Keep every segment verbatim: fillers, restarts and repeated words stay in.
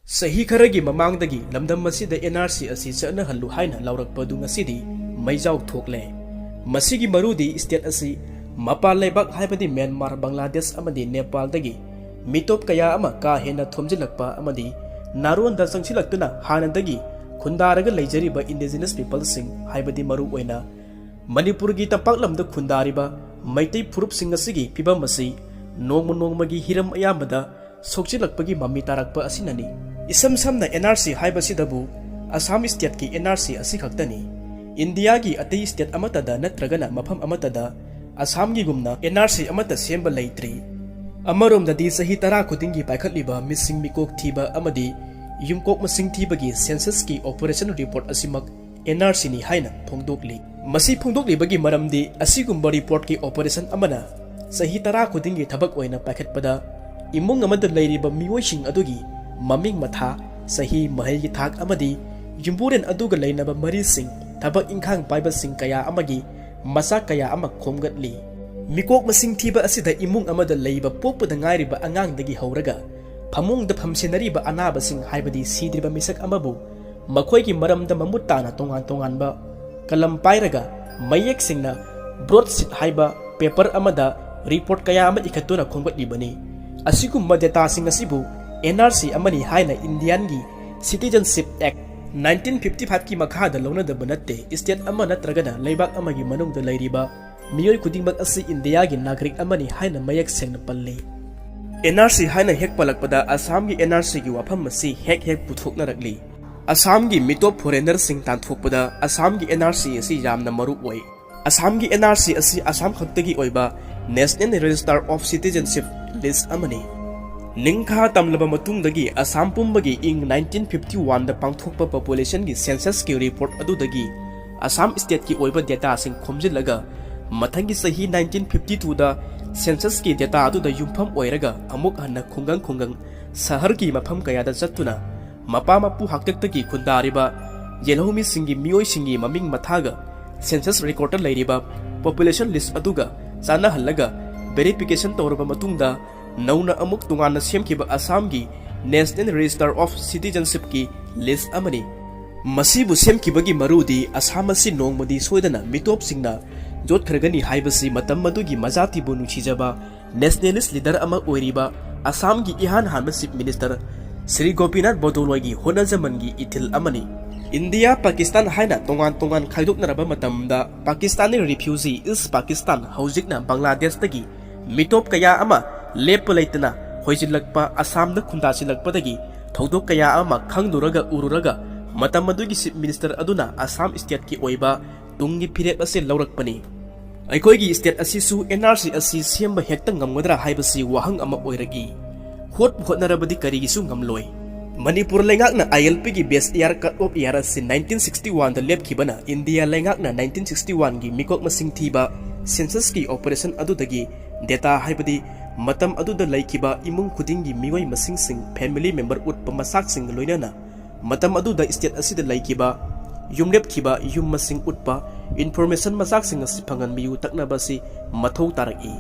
ꯆꯍꯤ ꯈꯔꯒꯤ ꯃꯃꯥꯡꯗꯒꯤ ꯂꯝꯗꯝ ꯑꯁꯤꯗ N R C ꯑꯁꯤ ꯆꯠꯅꯍꯜꯂꯨ ꯍꯥꯏꯅ ꯂꯥꯎꯔꯛꯄ ꯑꯗꯨ ꯉꯁꯤꯗꯤ ꯃꯩꯖꯥꯎ ꯊꯣꯛꯂꯦ꯫ ꯃꯁꯤꯒꯤ ꯃꯔꯨꯗꯤ state ꯑꯁꯤ ꯃꯄꯥꯟ ꯂꯩꯕꯥꯛ ꯍꯥꯏꯕꯗꯤ ꯃ꯭ꯌꯥꯟꯃꯥꯔ, ꯕꯪꯒ꯭ꯂꯥꯗꯦꯁ ꯑꯃꯗꯤ ꯅꯦꯄꯥꯜꯗꯒꯤ ꯃꯤꯇꯣꯞ ꯀꯌꯥ ꯑꯃ ꯀꯥ ꯍꯦꯟꯅ ꯊꯣꯝꯖꯤꯜꯂꯛꯄ ꯑꯃꯗꯤ ꯅꯥꯔꯣꯟꯗ ꯆꯪꯁꯤꯜꯂꯛꯇꯨꯅ ꯍꯥꯟꯅꯗꯒꯤ ꯈꯨꯟꯗꯥꯔꯒ ꯂꯩꯖꯔꯤꯕ indigenous peopleꯁꯤꯡ ꯍꯥꯏꯕꯗꯤ ꯃꯔꯨꯑꯣꯏꯅ ꯃꯅꯤꯄꯨꯔꯒꯤ ꯇꯝꯄꯥꯛ ꯂꯝꯗ ꯈꯨꯟꯗꯥꯔꯤꯕ ꯃꯩꯇꯩ ꯐꯨꯔꯨꯞꯁꯤꯡ ꯑꯁꯤꯒꯤ ꯐꯤꯕꯝ ꯑꯁꯤ ꯅꯣꯡꯃ ꯅꯣꯡꯃꯒꯤ ꯍꯤꯔꯝ ꯑꯌꯥꯝꯕꯗ ꯁꯣꯛꯆꯤꯜꯂꯛꯄꯒꯤ ꯃꯃꯤ ꯇꯥꯔꯛꯄ ꯑꯁꯤꯅꯅꯤ꯫ ꯏꯁꯝ ꯁꯝꯅ N R C ꯍꯥꯏꯕꯁꯤꯗꯕꯨ Assam stateꯀꯤ N R C ꯑꯁꯤꯈꯛꯇꯅꯤ꯫ ꯏꯟꯗꯤꯌꯥꯒꯤ ꯑꯇꯩ state ꯑꯃꯠꯇꯗ ꯅꯠꯇ꯭ꯔꯒꯅ ꯃꯐꯝ ꯑꯃꯠꯇꯗ ꯑꯁꯥꯝꯒꯤꯒꯨꯝꯅ N R C ꯑꯃꯠꯇ ꯁꯦꯝꯕ ꯂꯩꯇ꯭ꯔꯤ꯫ ꯑꯃꯔꯣꯝꯗꯗꯤ ꯆꯍꯤ ꯇꯔꯥ ꯈꯨꯗꯤꯡꯒꯤ ꯄꯥꯏꯈꯠꯂꯤꯕ ꯃꯤꯁꯤꯡ ꯃꯤꯀꯣꯛ ꯊꯤꯕ ꯑꯃꯗꯤ ꯌꯨꯝꯀꯣꯛ ꯃꯁꯤꯡ ꯊꯤꯕꯒꯤ censusꯀꯤ operationꯀꯤ report ꯑꯁꯤꯃꯛ N R Cꯅꯤ ꯍꯥꯏꯅ ꯐꯣꯡꯗꯣꯛꯂꯤ꯫ ꯃꯁꯤ ꯐꯣꯡꯗꯣꯛꯂꯤꯕꯒꯤ ꯃꯔꯝꯗꯤ ꯑꯁꯤꯒꯨꯝꯕ reportꯀꯤ operation ꯑꯃꯅ ꯆꯍꯤ ꯇꯔꯥ ꯈꯨꯗꯤꯡꯒꯤ ꯊꯕꯛ ꯑꯣꯏꯅ ꯄꯥꯏꯈꯠꯄꯗ ꯏꯃꯨꯡ ꯑꯃꯗ ꯂꯩꯔꯤꯕ ꯃꯤꯑꯣꯏꯁꯤꯡ ꯑꯗꯨꯒꯤ ꯃꯃꯤꯡ ꯃꯊꯥ, ꯆꯍꯤ, ꯃꯍꯩꯒꯤ ꯊꯥꯛ ꯑꯃꯗꯤ ꯌꯨꯝꯕꯨꯔꯦꯟ ꯑꯗꯨꯒ ꯂꯩꯅꯕ ꯃꯔꯤꯁꯤꯡ, ꯊꯕꯛ ꯏꯪꯈꯥꯡ ꯄꯥꯏꯕꯁꯤꯡ ꯀꯌꯥ ꯑꯃꯒꯤ ꯃꯆꯥꯛ ꯀꯌꯥ ꯑꯃ ꯈꯣꯝꯒꯠꯂꯤ꯫ ꯃꯤꯀꯣꯛ ꯃꯁꯤꯡ ꯊꯤꯕ ꯑꯁꯤꯗ ꯏꯃꯨꯡ ꯑꯃꯗ ꯂꯩꯕ ꯄꯣꯛꯄꯗ ꯉꯥꯏꯔꯤꯕ ꯑꯉꯥꯡꯗꯒꯤ ꯍꯧꯔꯒ ꯐꯃꯨꯡꯗ ꯐꯝꯁꯤꯟꯅꯔꯤꯕ ꯑꯅꯥꯕꯁꯤꯡ ꯍꯥꯏꯕꯗꯤ ꯁꯤꯗ꯭ꯔꯤꯕ ꯃꯤꯁꯛ ꯑꯃꯕꯨ ꯃꯈꯣꯏꯒꯤ ꯃꯔꯝꯗ ꯃꯃꯨꯠ ꯇꯥꯅ ꯇꯣꯉꯥꯟ ꯇꯣꯉꯥꯟꯕ ꯀꯂꯝ ꯄꯥꯏꯔꯒ ꯃꯌꯦꯛ ꯁꯦꯡꯅ broadsheet ꯍꯥꯏꯕ paper ꯑꯃꯗ report ꯀꯌꯥ ꯑꯃ ꯏꯈꯠꯇꯨꯅ ꯈꯣꯝꯒꯠꯂꯤꯕꯅꯤ꯫ ꯑꯁꯤꯒꯨꯝꯕ dataꯁꯤꯡ ꯑꯁꯤꯕꯨ N R C ꯑꯃꯅꯤ ꯍꯥꯏꯅ Indianꯒꯤ Citizenship Act nineteen fifty fiveꯀꯤ ꯃꯈꯥꯗ ꯂꯧꯅꯗꯕ ꯅꯠꯇꯦ꯫ State ꯑꯃ ꯅꯠꯇ꯭ꯔꯒꯅ ꯂꯩꯕꯥꯛ ꯑꯃꯒꯤ ꯃꯅꯨꯡꯗ ꯂꯩꯔꯤꯕ ꯃꯤꯑꯣꯏ ꯈꯨꯗꯤꯡꯃꯛ ꯑꯁꯤ ꯏꯟꯗꯤꯌꯥꯒꯤ ꯅꯥꯒꯔꯤꯛ ꯑꯃꯅꯤ ꯍꯥꯏꯅ ꯃꯌꯦꯛ ꯁꯦꯡꯅ ꯄꯜꯂꯤ꯫ N R C ꯍꯥꯏꯅ ꯍꯦꯛ ꯄꯜꯂꯛꯄꯗ ꯑꯁꯥꯝꯒꯤ N R Cꯒꯤ ꯋꯥꯐꯝ ꯑꯁꯤ ꯍꯦꯛ ꯍꯦꯛ ꯄꯨꯊꯣꯛꯅꯔꯛꯂꯤ꯫ ꯑꯁꯥꯝꯒꯤ ꯃꯤꯇꯣꯞ foreignerꯁꯤꯡ ꯇꯥꯟꯊꯣꯛꯄꯗ ꯑꯁꯥꯝꯒꯤ N R C ꯑꯁꯤ ꯌꯥꯝꯅ ꯃꯔꯨ ꯑꯣꯏ꯫ ꯑꯁꯥꯝꯒꯤ N R C ꯑꯁꯤ ꯑꯁꯥꯝ ꯈꯛꯇꯒꯤ ꯑꯣꯏꯕ National Register of Citizenship list ꯑꯃꯅꯤ꯫ ꯅꯤꯡꯈꯥ ꯇꯝꯂꯕ ꯃꯇꯨꯡꯗꯒꯤ ꯑꯁꯥꯝ ꯄꯨꯝꯕꯒꯤ ꯏꯪ nineteen fifty oneꯗ ꯄꯥꯡꯊꯣꯛꯄ populationꯒꯤ censusꯀꯤ report ꯑꯗꯨꯗꯒꯤ ꯑꯁꯥꯝ stateꯀꯤ ꯑꯣꯏꯕ dataꯁꯤꯡ ꯈꯣꯝꯖꯤꯜꯂꯒ ꯃꯊꯪꯒꯤ ꯆꯍꯤ nineteen fifty twoꯗ censusꯀꯤ data ꯑꯗꯨꯗ ꯌꯨꯝꯐꯝ ꯑꯣꯏꯔꯒ ꯑꯃꯨꯛ ꯍꯟꯅ ꯈꯨꯡꯒꯪ ꯈꯨꯡꯒꯪ ꯁꯍꯔꯒꯤ ꯃꯐꯝ ꯀꯌꯥꯗ ꯆꯠꯇꯨꯅ ꯃꯄꯥ ꯃꯄꯨ ꯍꯥꯛꯇꯛꯇꯒꯤ ꯈꯨꯟꯗꯥꯔꯤꯕ ꯌꯦꯜꯍꯧꯃꯤꯁꯤꯡꯒꯤ ꯃꯤꯑꯣꯏꯁꯤꯡꯒꯤ ꯃꯃꯤꯡ ꯃꯊꯥꯒ census recordꯇ ꯂꯩꯔꯤꯕ population list ꯑꯗꯨꯒ ꯆꯥꯟꯅꯍꯜꯂꯒ verification ꯇꯧꯔꯕ ꯃꯇꯨꯡꯗ ꯅꯧꯅ ꯑꯃꯨꯛ ꯇꯣꯉꯥꯟꯅ ꯁꯦꯝꯈꯤꯕ ꯑꯁꯥꯝꯒꯤ National Register of Citizenshipꯀꯤ list ꯑꯃꯅꯤ꯫ ꯃꯁꯤꯕꯨ ꯁꯦꯝꯈꯤꯕꯒꯤ ꯃꯔꯨꯗꯤ ꯑꯁꯥꯝ ꯑꯁꯤ ꯅꯣꯡꯃꯗꯤ ꯁꯣꯏꯗꯅ ꯃꯤꯇꯣꯞꯁꯤꯡꯅ ꯌꯣꯠꯈ꯭ꯔꯒꯅꯤ ꯍꯥꯏꯕꯁꯤ ꯃꯇꯝ ꯑꯗꯨꯒꯤ ꯃꯖꯥꯇꯤꯕꯨ ꯅꯨꯡꯁꯤꯖꯕ nationalist leader ꯑꯃ ꯑꯣꯏꯔꯤꯕ ꯑꯁꯥꯝꯒꯤ ꯏꯍꯥꯟ ꯍꯥꯟꯕ Chief Minister ꯁ꯭ꯔꯤ ꯒꯣꯄꯤꯅꯥꯊ ꯕꯣꯔꯗꯣꯂꯣꯏꯒꯤ ꯍꯣꯠꯅꯖꯃꯟꯒꯤ ꯏꯊꯤꯜ ꯑꯃꯅꯤ꯫ ꯏꯟꯗꯤꯌꯥ ꯄꯥꯀꯤꯁꯇꯥꯟ ꯍꯥꯏꯅ ꯇꯣꯉꯥꯟ ꯇꯣꯉꯥꯟ ꯈꯥꯏꯗꯣꯛꯅꯔꯕ ꯃꯇꯝꯗ Pakistani refugee, East Pakistan, ꯍꯧꯖꯤꯛꯅ ꯕꯪꯒ꯭ꯂꯥꯗꯦꯁꯇꯒꯤ ꯃꯤꯇꯣꯞ ꯀꯌꯥ ꯑꯃ ꯂꯦꯞꯄ ꯂꯩꯇꯅ ꯍꯣꯏꯖꯤꯜꯂꯛꯄ, ꯑꯁꯥꯝꯗ ꯈꯨꯟꯗꯥꯁꯤꯜꯂꯛꯄꯗꯒꯤ ꯊꯧꯗꯣꯛ ꯀꯌꯥ ꯑꯃ ꯈꯪꯂꯨꯔꯒ ꯎꯔꯨꯔꯒ ꯃꯇꯝ ꯑꯗꯨꯒꯤ Chief Minister ꯑꯗꯨꯅ ꯑꯁꯥꯝ stateꯀꯤ ꯑꯣꯏꯕ ꯇꯨꯡꯒꯤ ꯐꯤꯔꯦꯞ ꯑꯁꯤ ꯂꯧꯔꯛꯄꯅꯤ꯫ ꯑꯩꯈꯣꯏꯒꯤ state ꯑꯁꯤꯁꯨ N R C ꯑꯁꯤ ꯁꯦꯝꯕ ꯍꯦꯛꯇ ꯉꯝꯒꯗ꯭ꯔꯥ ꯍꯥꯏꯕꯁꯤ ꯋꯥꯍꯪ ꯑꯃ ꯑꯣꯏꯔꯛꯏ꯫ ꯍꯣꯠꯄꯨ ꯍꯣꯠꯅꯔꯕꯗꯤ ꯀꯔꯤꯒꯤꯁꯨ ꯉꯝꯂꯣꯏ꯫ ꯃꯅꯤꯄꯨꯔ ꯂꯩꯉꯥꯛꯅ I L Pꯒꯤ base year cut off year ꯑꯁꯤ nineteen sixty oneꯗ ꯂꯦꯞꯈꯤꯕꯅ ꯏꯟꯗꯤꯌꯥ ꯂꯩꯉꯥꯛꯅ nineteen sixty oneꯒꯤ ꯃꯤꯀꯣꯛ ꯃꯁꯤꯡ ꯊꯤꯕ censusꯀꯤ operation ꯑꯗꯨꯗꯒꯤ data, ꯍꯥꯏꯕꯗꯤ ꯃꯇꯝ ꯑꯗꯨꯗ ꯂꯩꯈꯤꯕ ꯏꯃꯨꯡ ꯈꯨꯗꯤꯡꯒꯤ ꯃꯤꯑꯣꯏ ꯃꯁꯤꯡꯁꯤꯡ, family member ꯎꯠꯄ ꯃꯆꯥꯛꯁꯤꯡꯒ ꯂꯣꯏꯅꯅ ꯃꯇꯝ ꯑꯗꯨꯗ state ꯑꯁꯤꯗ ꯂꯩꯈꯤꯕ ꯌꯨꯝꯂꯦꯞꯈꯤꯕ ꯌꯨꯝ ꯃꯁꯤꯡ ꯎꯠꯄ information ꯃꯆꯥꯛꯁꯤꯡ ꯑꯁꯤ ꯐꯪꯍꯟꯕꯤꯌꯨ ꯇꯛꯅꯕ ꯑꯁꯤ ꯃꯊꯧ ꯇꯥꯔꯛꯏ꯫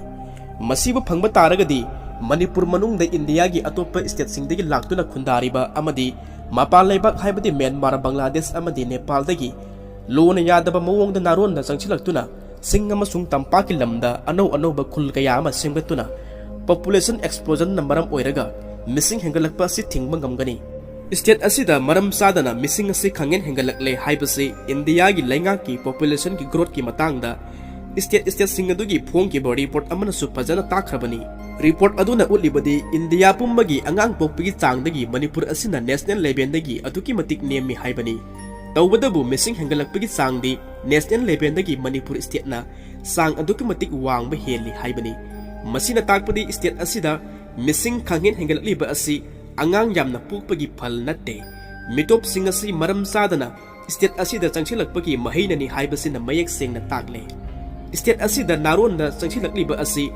ꯃꯁꯤꯕꯨ ꯐꯪꯕ ꯇꯥꯔꯒꯗꯤ ꯃꯅꯤꯄꯨꯔ ꯃꯅꯨꯡꯗ ꯏꯟꯗꯤꯌꯥꯒꯤ ꯑꯇꯣꯞꯄ stateꯁꯤꯡꯗꯒꯤ ꯂꯥꯛꯇꯨꯅ ꯈꯨꯟꯗꯥꯔꯤꯕ ꯑꯃꯗꯤ ꯃꯄꯥꯟ ꯂꯩꯕꯥꯛ, ꯍꯥꯏꯕꯗꯤ ꯃ꯭ꯌꯥꯟꯃꯥꯔ, ꯕꯪꯒ꯭ꯂꯥꯗꯦꯁ ꯑꯃꯗꯤ ꯅꯦꯄꯥꯜꯗꯒꯤ ꯂꯣꯅ ꯌꯥꯗꯕ ꯃꯑꯣꯡꯗ ꯅꯥꯔꯣꯟꯗ ꯆꯪꯁꯤꯜꯂꯛꯇꯨꯅ ꯆꯤꯡ ꯑꯃꯁꯨꯡ ꯇꯝꯄꯥꯛꯀꯤ ꯂꯝꯗ ꯑꯅꯧ ꯑꯅꯧꯕ ꯈꯨꯜ ꯀꯌꯥ ꯑꯃ ꯁꯦꯝꯒꯠꯇꯨꯅ population explosionꯅ ꯃꯔꯝ ꯑꯣꯏꯔꯒ ꯃꯤꯁꯤꯡ ꯍꯦꯟꯒꯠꯂꯛꯄ ꯑꯁꯤ ꯊꯤꯡꯕ ꯉꯝꯒꯅꯤ꯫ State ꯑꯁꯤꯗ ꯃꯔꯝ ꯆꯥꯗꯅ ꯃꯤꯁꯤꯡ ꯑꯁꯤ ꯈꯪꯍꯦꯟ ꯍꯦꯟꯒꯠꯂꯛꯂꯦ ꯍꯥꯏꯕꯁꯤ ꯏꯟꯗꯤꯌꯥꯒꯤ ꯂꯩꯉꯥꯛꯀꯤ populationꯒꯤ growthꯀꯤ ꯃꯇꯥꯡꯗ state stateꯁꯤꯡ ꯑꯗꯨꯒꯤ ꯐꯣꯡꯈꯤꯕ report ꯑꯃꯅꯁꯨ ꯐꯖꯅ ꯇꯥꯛꯈ꯭ꯔꯕꯅꯤ꯫ Report ꯑꯗꯨꯅ ꯎꯠꯂꯤꯕꯗꯤ ꯏꯟꯗꯤꯌꯥ ꯄꯨꯝꯕꯒꯤ ꯑꯉꯥꯡ ꯄꯣꯛꯄꯒꯤ ꯆꯥꯡꯗꯒꯤ ꯃꯅꯤꯄꯨꯔ ꯑꯁꯤꯅ national levelꯗꯒꯤ ꯑꯗꯨꯛꯀꯤ ꯃꯇꯤꯛ ꯅꯦꯝꯃꯤ ꯍꯥꯏꯕꯅꯤ꯫ ꯇꯧꯕꯇꯕꯨ ꯃꯤꯁꯤꯡ ꯍꯦꯟꯒꯠꯂꯛꯄꯒꯤ ꯆꯥꯡꯗꯤ national levelꯗꯒꯤ ꯃꯅꯤꯄꯨꯔ stateꯅ ꯆꯥꯡ ꯑꯗꯨꯛꯀꯤ ꯃꯇꯤꯛ ꯋꯥꯡꯕ ꯍꯦꯜꯂꯤ ꯍꯥꯏꯕꯅꯤ꯫ ꯃꯁꯤꯅ ꯇꯥꯛꯄꯗꯤ state ꯑꯁꯤꯗ ꯃꯤꯁꯤꯡ ꯈꯪꯍꯦꯟ ꯍꯦꯟꯒꯠꯂꯛꯂꯤꯕ ꯑꯁꯤ ꯑꯉꯥꯡ ꯌꯥꯝꯅ ꯄꯣꯛꯄꯒꯤ ꯐꯜ ꯅꯠꯇꯦ꯫ ꯃꯤꯇꯣꯞꯁꯤꯡ ꯑꯁꯤ ꯃꯔꯝ ꯆꯥꯗꯅ state ꯑꯁꯤꯗ ꯆꯪꯁꯤꯜꯂꯛꯄꯒꯤ ꯃꯍꯩꯅꯅꯤ ꯍꯥꯏꯕꯁꯤꯅ ꯃꯌꯦꯛ ꯁꯦꯡꯅ ꯇꯥꯛꯂꯦ꯫ State ꯑꯁꯤꯗ ꯅꯥꯔꯣꯟꯗ ꯆꯪꯁꯤꯜꯂꯛꯂꯤꯕ ꯑꯁꯤ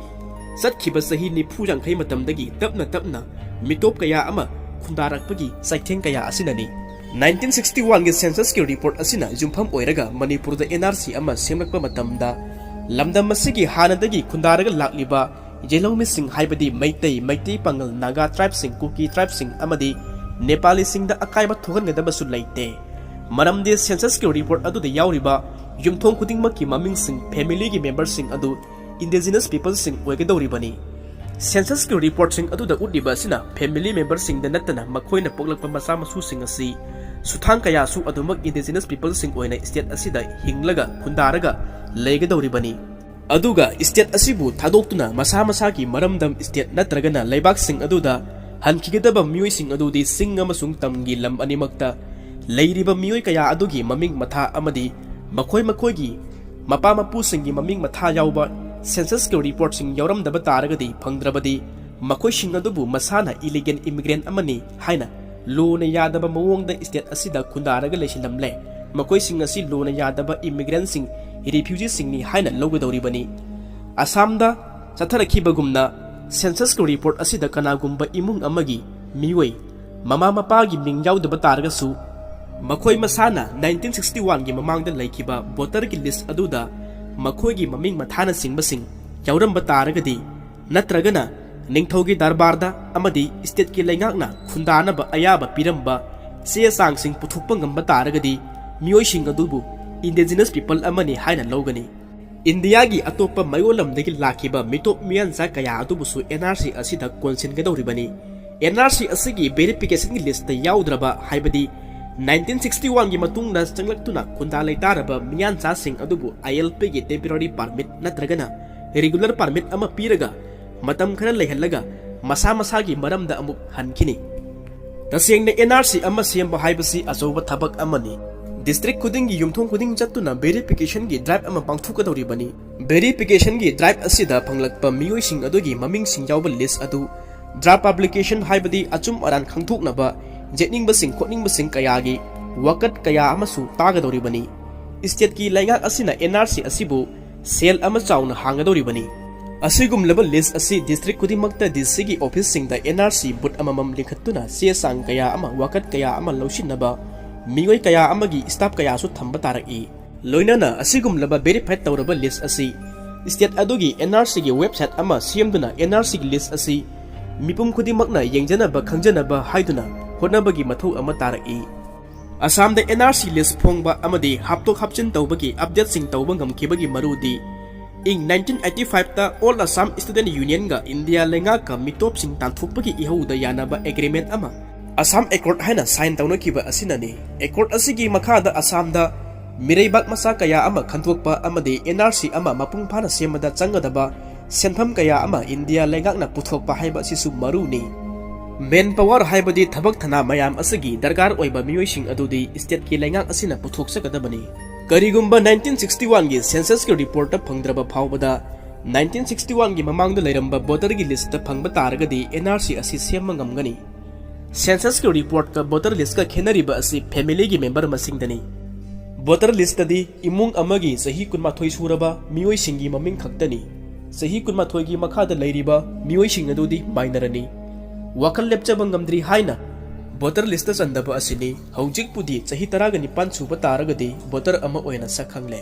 ꯆꯠꯈꯤꯕ ꯆꯍꯤ ꯅꯤꯐꯨ ꯌꯥꯡꯈꯩ ꯃꯇꯝꯗꯒꯤ ꯇꯞꯅ ꯇꯞꯅ ꯃꯤꯇꯣꯞ ꯀꯌꯥ ꯑꯃ ꯈꯨꯟꯗꯥꯔꯛꯄꯒꯤ ꯆꯩꯊꯦꯡ ꯀꯌꯥ ꯑꯁꯤꯅꯅꯤ꯫ Nineteen sixty oneꯒꯤ censusꯀꯤ report ꯑꯁꯤꯅ ꯌꯨꯝꯐꯝ ꯑꯣꯏꯔꯒ ꯃꯅꯤꯄꯨꯔꯗ N R C ꯑꯃ ꯁꯦꯝꯂꯛꯄ ꯃꯇꯝꯗ ꯂꯝꯗꯝ ꯑꯁꯤꯒꯤ ꯍꯥꯟꯅꯗꯒꯤ ꯈꯨꯟꯗꯥꯔꯒ ꯂꯥꯛꯂꯤꯕ ꯌꯦꯜꯍꯧꯃꯤꯁꯤꯡ ꯍꯥꯏꯕꯗꯤ ꯃꯩꯇꯩ, ꯃꯩꯇꯩ ꯄꯥꯉꯜ, ꯅꯥꯒꯥ tribeꯁꯤꯡ, ꯀꯨꯀꯤ tribeꯁꯤꯡ ꯑꯃꯗꯤ ꯅꯦꯄꯥꯂꯤꯁꯤꯡꯗ ꯑꯀꯥꯏꯕ ꯊꯣꯛꯍꯟꯒꯗꯕꯁꯨ ꯂꯩꯇꯦ꯫ ꯃꯔꯝꯗꯤ censusꯀꯤ report ꯑꯗꯨꯗ ꯌꯥꯎꯔꯤꯕ ꯌꯨꯝꯊꯣꯡ ꯈꯨꯗꯤꯡꯃꯛꯀꯤ ꯃꯃꯤꯡꯁꯤꯡ, familyꯒꯤ memberꯁꯤꯡ ꯑꯗꯨ indigenous peopleꯁꯤꯡ ꯑꯣꯏꯒꯗꯧꯔꯤꯕꯅꯤ꯫ Censusꯀꯤ reportꯁꯤꯡ ꯑꯗꯨꯗ ꯎꯠꯂꯤꯕ ꯑꯁꯤꯅ family memberꯁꯤꯡꯗ ꯅꯠꯇꯅ ꯃꯈꯣꯏꯅ ꯄꯣꯛꯂꯛꯄ ꯃꯆꯥ ꯃꯁꯨꯁꯤꯡ ꯑꯁꯤ ꯁꯨꯊꯥꯡ ꯀꯌꯥꯁꯨ ꯑꯗꯨꯃꯛ indigenous peopleꯁꯤꯡ ꯑꯣꯏꯅ state ꯑꯁꯤꯗ ꯍꯤꯡꯂꯒ ꯈꯨꯟꯗꯥꯔꯒ ꯂꯩꯒꯗꯧꯔꯤꯕꯅꯤ꯫ ꯑꯗꯨꯒ state ꯑꯁꯤꯕꯨ ꯊꯥꯗꯣꯛꯇꯨꯅ ꯃꯁꯥ ꯃꯁꯥꯒꯤ ꯃꯔꯝꯗꯝ state ꯅꯠꯇ꯭ꯔꯒꯅ ꯂꯩꯕꯥꯛꯁꯤꯡ ꯑꯗꯨꯗ ꯍꯟꯈꯤꯒꯗꯕ ꯃꯤꯑꯣꯏꯁꯤꯡ ꯑꯗꯨꯗꯤ ꯆꯤꯡ ꯑꯃꯁꯨꯡ ꯇꯝꯒꯤ ꯂꯝ ꯑꯅꯤꯃꯛꯇ ꯂꯩꯔꯤꯕ ꯃꯤꯑꯣꯏ ꯀꯌꯥ ꯑꯗꯨꯒꯤ ꯃꯃꯤꯡ ꯃꯊꯥ ꯑꯃꯗꯤ ꯃꯈꯣꯏ ꯃꯈꯣꯏꯒꯤ ꯃꯄꯥ ꯃꯄꯨꯁꯤꯡꯒꯤ ꯃꯃꯤꯡ ꯃꯊꯥ ꯌꯥꯎꯕ censusꯀꯤ reportꯁꯤꯡ ꯌꯥꯎꯔꯝꯗꯕ ꯇꯥꯔꯒꯗꯤ, ꯐꯪꯗ꯭ꯔꯕꯗꯤ, ꯃꯈꯣꯏꯁꯤꯡ ꯑꯗꯨꯕꯨ ꯃꯁꯥꯅ illegal immigrant ꯑꯃꯅꯤ ꯍꯥꯏꯅ ꯂꯣꯅ ꯌꯥꯗꯕ ꯃꯑꯣꯡꯗ state ꯑꯁꯤꯗ ꯈꯨꯟꯗꯥꯔꯒ ꯂꯩꯁꯤꯜꯂꯝꯂꯦ꯫ ꯃꯈꯣꯏꯁꯤꯡ ꯑꯁꯤ ꯂꯣꯅ ꯌꯥꯗꯕ immigrantꯁꯤꯡ, refugeeꯁꯤꯡꯅꯤ ꯍꯥꯏꯅ ꯂꯧꯒꯗꯧꯔꯤꯕꯅꯤ꯫ ꯑꯁꯥꯝꯗ ꯆꯠꯊꯔꯛꯈꯤꯕꯒꯨꯝꯅ, censusꯀꯤ report ꯑꯁꯤꯗ ꯀꯅꯥꯒꯨꯝꯕ ꯏꯃꯨꯡ ꯑꯃꯒꯤ ꯃꯤꯑꯣꯏ ꯃꯃꯥ ꯃꯄꯥꯒꯤ ꯃꯤꯡ ꯌꯥꯎꯗꯕ ꯇꯥꯔꯒꯁꯨ, ꯃꯈꯣꯏ ꯃꯁꯥꯅ nineteen sixty oneꯒꯤ ꯃꯃꯥꯡꯗ ꯂꯩꯈꯤꯕ voterꯒꯤ list ꯑꯗꯨꯗ ꯃꯈꯣꯏꯒꯤ ꯃꯃꯤꯡ ꯃꯊꯥꯅꯆꯤꯡꯕꯁꯤꯡ ꯌꯥꯎꯔꯝꯕ ꯇꯥꯔꯒꯗꯤ, ꯅꯠꯇ꯭ꯔꯒꯅ ꯅꯤꯡꯊꯧꯒꯤ ꯗꯔꯕꯥꯔꯗ ꯑꯃꯗꯤ stateꯀꯤ ꯂꯩꯉꯥꯛꯅ ꯈꯨꯟꯗꯥꯅꯕ ꯑꯌꯥꯕ ꯄꯤꯔꯝꯕ ꯆꯦ ꯆꯥꯡꯁꯤꯡ ꯄꯨꯊꯣꯛꯄ ꯉꯝꯕ ꯇꯥꯔꯒꯗꯤ, ꯃꯤꯑꯣꯏꯁꯤꯡ ꯑꯗꯨꯕꯨ indigenous people ꯑꯃꯅꯤ ꯍꯥꯏꯅ ꯂꯧꯒꯅꯤ꯫ ꯏꯟꯗꯤꯌꯥꯒꯤ ꯑꯇꯣꯞꯄ ꯃꯌꯣꯜ ꯂꯝꯗꯒꯤ ꯂꯥꯛꯈꯤꯕ ꯃꯤꯇꯣꯞ ꯃꯤꯌꯥꯟꯆꯥ ꯀꯌꯥ ꯑꯗꯨꯕꯨꯁꯨ NRC ꯑꯁꯤꯗ ꯀꯣꯟꯁꯤꯟꯒꯗꯧꯔꯤꯕꯅꯤ꯫ NRC ꯑꯁꯤꯒꯤ verificationꯒꯤ listꯇ ꯌꯥꯎꯗ꯭ꯔꯕ, ꯍꯥꯏꯕꯗꯤ nineteen sixty oneꯒꯤ ꯃꯇꯨꯡꯗ ꯆꯪꯂꯛꯇꯨꯅ ꯈꯨꯟꯗꯥ ꯂꯩꯇꯥꯔꯕ ꯃꯤꯌꯥꯟꯆꯥꯁꯤꯡ ꯑꯗꯨꯕꯨ ILPꯒꯤ temporary permit ꯅꯠꯇ꯭ꯔꯒꯅ regular permit ꯑꯃ ꯄꯤꯔꯒ ꯃꯇꯝ ꯈꯔ ꯂꯩꯍꯜꯂꯒ ꯃꯁꯥ ꯃꯁꯥꯒꯤ ꯃꯔꯝꯗ ꯑꯃꯨꯛ ꯍꯟꯈꯤꯅꯤ꯫ ꯇꯁꯦꯡꯅ NRC ꯑꯃ ꯁꯦꯝꯕ ꯍꯥꯏꯕꯁꯤ ꯑꯆꯧꯕ ꯊꯕꯛ ꯑꯃꯅꯤ꯫ District ꯈꯨꯗꯤꯡꯒꯤ ꯌꯨꯝꯊꯣꯡ ꯈꯨꯗꯤꯡ ꯆꯠꯇꯨꯅ verificationꯒꯤ drive ꯑꯃ ꯄꯥꯡꯊꯣꯛꯀꯗꯧꯔꯤꯕꯅꯤ꯫ Verificationꯒꯤ drive ꯑꯁꯤꯗ ꯐꯪꯂꯛꯄ ꯃꯤꯑꯣꯏꯁꯤꯡ ꯑꯗꯨꯒꯤ ꯃꯃꯤꯡꯁꯤꯡ ꯌꯥꯎꯕ list ꯑꯗꯨ draft publication, ꯍꯥꯏꯕꯗꯤ ꯑꯆꯨꯝ ꯑꯔꯥꯟ ꯈꯪꯗꯣꯛꯅꯕ ꯌꯦꯠꯅꯤꯡꯕꯁꯤꯡ ꯈꯣꯠꯅꯤꯡꯕꯁꯤꯡ ꯀꯌꯥꯒꯤ ꯋꯥꯀꯠ ꯀꯌꯥ ꯑꯃꯁꯨ ꯇꯥꯒꯗꯧꯔꯤꯕꯅꯤ꯫ Stateꯀꯤ ꯂꯩꯉꯥꯛ ꯑꯁꯤꯅ NRC ꯑꯁꯤꯕꯨ ꯁꯦꯜ ꯑꯃ ꯆꯥꯎꯅ ꯍꯥꯡꯒꯗꯧꯔꯤꯕꯅꯤ꯫ ꯑꯁꯤꯒꯨꯝꯂꯕ list ꯑꯁꯤ district ꯈꯨꯗꯤꯡꯃꯛꯇ DCꯒꯤ officeꯁꯤꯡꯗ NRC booth ꯑꯃꯃꯝ ꯂꯤꯡꯈꯠꯇꯨꯅ ꯆꯦ ꯆꯥꯡ ꯀꯌꯥ ꯑꯃ, ꯋꯥꯀꯠ ꯀꯌꯥ ꯑꯃ ꯂꯧꯁꯤꯟꯅꯕ ꯃꯤꯑꯣꯏ ꯀꯌꯥ ꯑꯃꯒꯤ staff ꯀꯌꯥꯁꯨ ꯊꯝꯕ ꯇꯥꯔꯛꯏ꯫ ꯂꯣꯏꯅꯅ ꯑꯁꯤꯒꯨꯝꯂꯕ verified ꯇꯧꯔꯕ list ꯑꯁꯤ State ꯑꯗꯨꯒꯤ N R C ꯒꯤ website ꯑꯃ ꯁꯦꯝꯗꯨꯅ N R C ꯒꯤ list ꯑꯁꯤ ꯃꯤꯄꯨꯝ ꯈꯨꯗꯤꯡꯃꯛꯅ ꯌꯦꯡꯖꯅꯕ ꯈꯪꯖꯅꯕ ꯍꯥꯏꯗꯨꯅ ꯍꯣꯠꯅꯕꯒꯤ ꯃꯊꯧ ꯑꯃ ꯇꯥꯔꯛꯏ꯫ ꯑꯁꯥꯝꯗ N R C list ꯐꯣꯡꯕ ꯑꯃꯗꯤ ꯍꯥꯞꯇꯣꯛ ꯍꯥꯞꯆꯤꯟ ꯇꯧꯕꯒꯤ updateꯁꯤꯡ ꯇꯧꯕ ꯉꯝꯈꯤꯕꯒꯤ ꯃꯔꯨꯗꯤ ꯏꯪ nineteen eighty fiveꯇ All Assam Student Unionꯒ ꯏꯟꯗꯤꯌꯥ ꯂꯩꯉꯥꯛꯀ ꯃꯤꯇꯣꯞꯁꯤꯡ ꯇꯥꯟꯊꯣꯛꯄꯒꯤ ꯏꯍꯧꯗ ꯌꯥꯅꯕ agreement ꯑꯃ, Assam Accord ꯍꯥꯏꯅ sign ꯇꯧꯅꯈꯤꯕ ꯑꯁꯤꯅꯅꯤ꯫ Accord ꯑꯁꯤꯒꯤ ꯃꯈꯥꯗ ꯑꯁꯥꯝꯗ ꯃꯤꯔꯩꯕꯥꯛ ꯃꯆꯥ ꯀꯌꯥ ꯑꯃ ꯈꯟꯗꯣꯛꯄ ꯑꯃꯗꯤ N R C ꯑꯃ ꯃꯄꯨꯡ ꯐꯥꯅ ꯁꯦꯝꯕꯗ ꯆꯪꯒꯗꯕ ꯁꯦꯟꯐꯝ ꯀꯌꯥ ꯑꯃ ꯏꯟꯗꯤꯌꯥ ꯂꯩꯉꯥꯛꯅ ꯄꯨꯊꯣꯛꯄ ꯍꯥꯏꯕ ꯑꯁꯤꯁꯨ ꯃꯔꯨꯅꯤ꯫ Manpower ꯍꯥꯏꯕꯗꯤ ꯊꯕꯛ ꯊꯅꯥ ꯃꯌꯥꯝ ꯑꯁꯤꯒꯤ ꯗꯔꯀꯥꯔ ꯑꯣꯏꯕ ꯃꯤꯑꯣꯏꯁꯤꯡ ꯑꯗꯨꯗꯤ stateꯀꯤ ꯂꯩꯉꯥꯛ ꯑꯁꯤꯅ ꯄꯨꯊꯣꯛꯆꯒꯗꯕꯅꯤ꯫ ꯀꯔꯤꯒꯨꯝꯕ nineteen sixty oneꯒꯤ censusꯀꯤ reportꯇ ꯐꯪꯗ꯭ꯔꯕ ꯐꯥꯎꯕꯗ, nineteen sixty oneꯒꯤ ꯃꯃꯥꯡꯗ ꯂꯩꯔꯝꯕ voterꯒꯤ listꯇ ꯐꯪꯕ ꯇꯥꯔꯒꯗꯤ N R C ꯑꯁꯤ ꯁꯦꯝꯕ ꯉꯝꯒꯅꯤ꯫ Censusꯀꯤ reportꯀ voter listꯀ ꯈꯦꯠꯅꯔꯤꯕ ꯑꯁꯤ familyꯒꯤ member ꯃꯁꯤꯡꯗꯅꯤ꯫ Voter listꯇꯗꯤ ꯏꯃꯨꯡ ꯑꯃꯒꯤ ꯆꯍꯤ ꯀꯨꯟꯃꯥꯊꯣꯏ ꯁꯨꯔꯕ ꯃꯤꯑꯣꯏꯁꯤꯡꯒꯤ ꯃꯃꯤꯡ ꯈꯛꯇꯅꯤ꯫ ꯆꯍꯤ ꯀꯨꯟꯃꯥꯊꯣꯏꯒꯤ ꯃꯈꯥꯗ ꯂꯩꯔꯤꯕ ꯃꯤꯑꯣꯏꯁꯤꯡ ꯑꯗꯨꯗꯤ minorꯅꯤ꯫ ꯋꯥꯈꯜ ꯂꯦꯞꯆꯕ ꯉꯝꯗ꯭ꯔꯤ ꯍꯥꯏꯅ voter listꯇ ꯆꯟꯗꯕ ꯑꯁꯤꯅꯤ꯫ ꯍꯧꯖꯤꯛꯄꯨꯗꯤ ꯆꯍꯤ ꯇꯔꯥꯒ ꯅꯤꯄꯥꯟ ꯁꯨꯕ ꯇꯥꯔꯒꯗꯤ voter ꯑꯃ ꯑꯣꯏꯅ ꯁꯛꯈꯪꯂꯦ꯫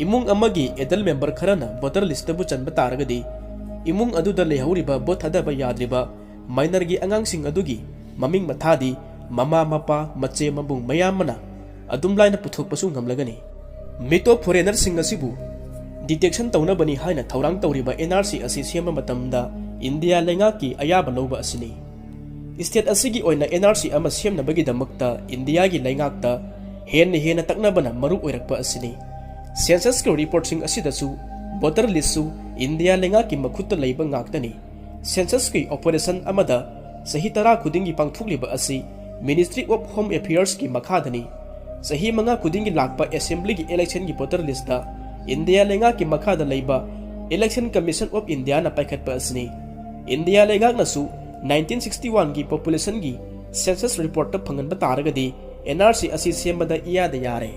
ꯏꯃꯨꯡ ꯑꯃꯒꯤ adult member ꯈꯔꯅ voter listꯇꯕꯨ ꯆꯟꯕ ꯇꯥꯔꯒꯗꯤ, ꯏꯃꯨꯡ ꯑꯗꯨꯗ ꯂꯩꯍꯧꯔꯤꯕ vote ꯊꯥꯗꯕ ꯌꯥꯗ꯭ꯔꯤꯕ minorꯒꯤ ꯑꯉꯥꯡꯁꯤꯡ ꯑꯗꯨꯒꯤ ꯃꯃꯤꯡ ꯃꯊꯥꯗꯤ ꯃꯃꯥ, ꯃꯄꯥ, ꯃꯆꯦ, ꯃꯕꯨꯡ ꯃꯌꯥꯝ ꯑꯃꯅ ꯑꯗꯨꯝ ꯂꯥꯏꯅ ꯄꯨꯊꯣꯛꯄꯁꯨ ꯉꯝꯂꯒꯅꯤ꯫ ꯃꯤꯇꯣꯞ foreignerꯁꯤꯡ ꯑꯁꯤꯕꯨ detection ꯇꯧꯅꯕꯅꯤ ꯍꯥꯏꯅ ꯊꯧꯔꯥꯡ ꯇꯧꯔꯤꯕ N R C ꯑꯁꯤ ꯁꯦꯝꯕ ꯃꯇꯝꯗ ꯏꯟꯗꯤꯌꯥ ꯂꯩꯉꯥꯛꯀꯤ ꯑꯌꯥꯕ ꯂꯧꯕ ꯑꯁꯤꯅꯤ꯫ State ꯑꯁꯤꯒꯤ ꯑꯣꯏꯅ N R C ꯑꯃ ꯁꯦꯝꯅꯕꯒꯤꯗꯃꯛꯇ ꯏꯟꯗꯤꯌꯥꯒꯤ ꯂꯩꯉꯥꯛꯇ ꯍꯦꯟꯅ ꯍꯦꯟꯅ ꯇꯛꯅꯕꯅ ꯃꯔꯨ ꯑꯣꯏꯔꯛꯄ ꯑꯁꯤꯅꯤ꯫ Censusꯀꯤ reportꯁꯤꯡ ꯑꯁꯤꯗꯁꯨ voter listꯁꯨ ꯏꯟꯗꯤꯌꯥ ꯂꯩꯉꯥꯛꯀꯤ ꯃꯈꯨꯠꯇ ꯂꯩꯕ ꯉꯥꯛꯇꯅꯤ꯫ Censusꯀꯤ operation ꯑꯃꯗ ꯆꯍꯤ ꯇꯔꯥ ꯈꯨꯗꯤꯡꯒꯤ ꯄꯥꯡꯊꯣꯛꯂꯤꯕ ꯑꯁꯤ Ministry of Home Affairsꯀꯤ ꯃꯈꯥꯗꯅꯤ꯫ ꯆꯍꯤ ꯃꯉꯥ ꯈꯨꯗꯤꯡꯒꯤ ꯂꯥꯛꯄ assemblyꯒꯤ electionꯒꯤ voter listꯇ ꯏꯟꯗꯤꯌꯥ ꯂꯩꯉꯥꯛꯀꯤ ꯃꯈꯥꯗ ꯂꯩꯕ Election Commission of Indiaꯅ ꯄꯥꯏꯈꯠꯄ ꯑꯁꯤꯅꯤ꯫ ꯏꯟꯗꯤꯌꯥ ꯂꯩꯉꯥꯛꯅꯁꯨ nineteen sixty oneꯒꯤ populationꯒꯤ census reportꯇ ꯐꯪꯍꯟꯕ ꯇꯥꯔꯒꯗꯤ N R C ꯑꯁꯤ ꯁꯦꯝꯕꯗ ꯏꯌꯥꯗ ꯌꯥꯔꯦ꯫